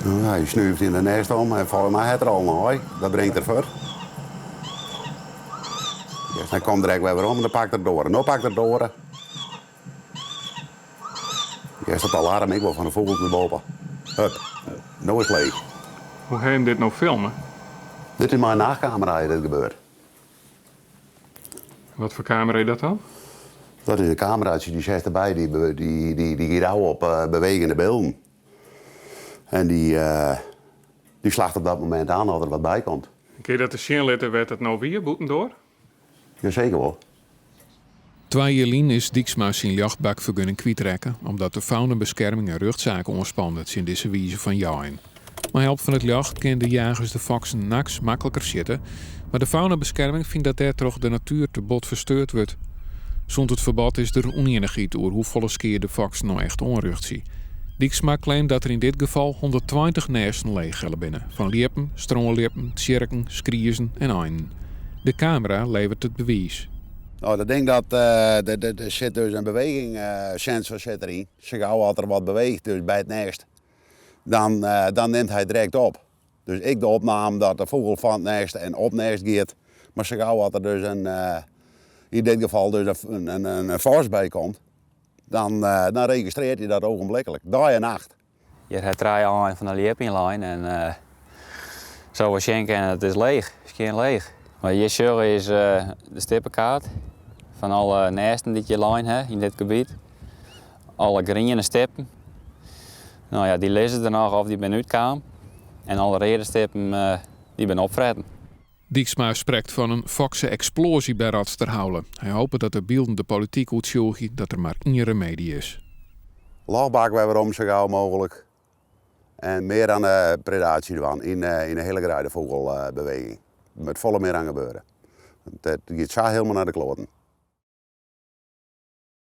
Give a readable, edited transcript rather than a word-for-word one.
Hy snuift yn de nêst om en folgens my hat er al in aai. Dat bringt er fuort. Hy komt direkt wer werom en dan pakt er doare. No pakt er doare. Hearst it alarm ek wol fan de fûgels nei boppe. Hup, no is it leech. Hoe ha jim dit no filme? Dit is mei in nachtkamera is dit gebeurd. Wat foar kamera is dat dan? Dat is in kameraatsje dy setst derby, dy giet ôf op bewegende bylden. En dy slacht op dat momint oan as der wat by komt. Kinne je dat te sjen litte wêr't it no wie, bûtendoar? Jaseker wol. Twa jier lyn is Dijksma syn ljochtbakfergunning kwytrekke omdat de Faunabeskerming in rjochtsaak oanspande tsjin dizze wize fan jeien. Mei help fan it ljocht kinne de jagers de foksen nachts makliker sjitte, mar de Faunabeskerming fynt dat dêrtroch de natuer te bot fersteurd wurdt. Sûnt it ferbod is der ûnienichheid oer hoefolle skea de foksen no echt oanrjochtsje. Dijksma claimt dat der yn dit gefal 120 nêsten leechhelle binne, fan ljippen, strânljippen, tsjirken, skriezen en einen. De kamera leveret it bewiis. No, dat ding dat, der sit dus in bewegingssensor sit deryn. Sa gau as der wat beweecht, dus by it nêst, dan, dan nimt hy direkt op. Dus ek de opname dat de fûgel fan it nêst en op nêst giet. Mar sa gau as der dus in, yn dit gefal dus in foks by komt, dan, dan registreart hy dat ogenblikkelijk, dei en nacht. Hjir hat trije aaien fan de ljip yn lein en uh, sa we sjen kinne, it is leech, skjin leech. Wat hjir sjogge is de stippekaart fan alle nêsten dy't hjir lein ha yn dit gebiet. Alle griene stippen, no ja, dy lizze der noch of dy binne útkaam. En alle reade stippen, dy binne opfretten. Dijksma sprekt fan in fokse-eksploazje by Rotsterhaule. Hy hopet dat de bylden de polityk oertsjûgje dat der mar ien remedy is. Ljochtbak wer werom sa gau mooglik en mear oan de predaasje dwaan yn de hiele greidefûgelbeweging. Der moat folle mear oan gebeure. Want it giet sa hielendal nei de kloaten.